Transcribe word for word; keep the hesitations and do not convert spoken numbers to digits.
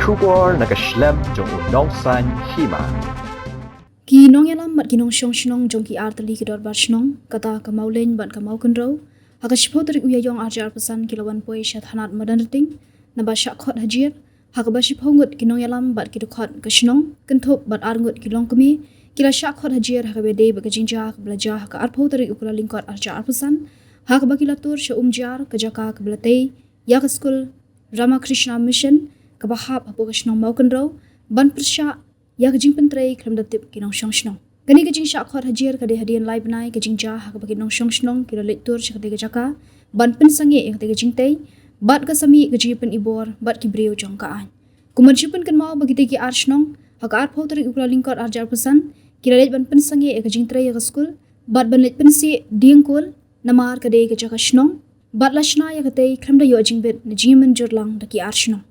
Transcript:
Khubor na ka shlem jong u nongsan hima. Ki nongïalam bad ki nongshong shnong jong ki artylli ki dorbar shnong, kata ka Mawlein bad ka Mawkynrew, ha ka shiphew tarik u Ïaïong arhajar arphew san ki la wan poi sha thanat Madanrting, naba shah khot hajier, ha kaba shiphew ngut ki nongïalam bad ki dkhot ka shnong, kynthup bad ar ngut ki longkmie, ki la shah khot hajier ha kaba ïadei bad ka jingjia kaba la jia ha ka arphew tarik u Kyllalyngkot arhajar arphew san, ha kaba ki la tur sha Umjar, ka jaka kaba la tei ïa ka skul Ramakrishna Mission, kaba hap hapoh ka shnong Mawkynrew, ban pyrshah ïa ka jingpyntrei khlem da tip ki nongshong shnong. Kane ka jingshah khot hajier ka dei hadien lai bnai ka jingjia ha kaba ki nongshong shnong ki la leit tur sha katei ka jaka ban pynsangeh ïa katei ka jingtei, bad ka sa mih ka jingpynibor bad ki briew jong ka aiñ. Kumba jingpynkynmaw ba kitei ki ar shnong, ha ka arphew tarik u Kyllalyngkot arhajar arphew san, ki la leit ban pynsangeh ïa ka jingtrei ïa ka skul, bad ban leit pynsih diengkul, namar ka dei ka jaka shnong, bad la shna ïa katei khlem da ïoh jingbit ne jingmynjur lang da ki ar shnong.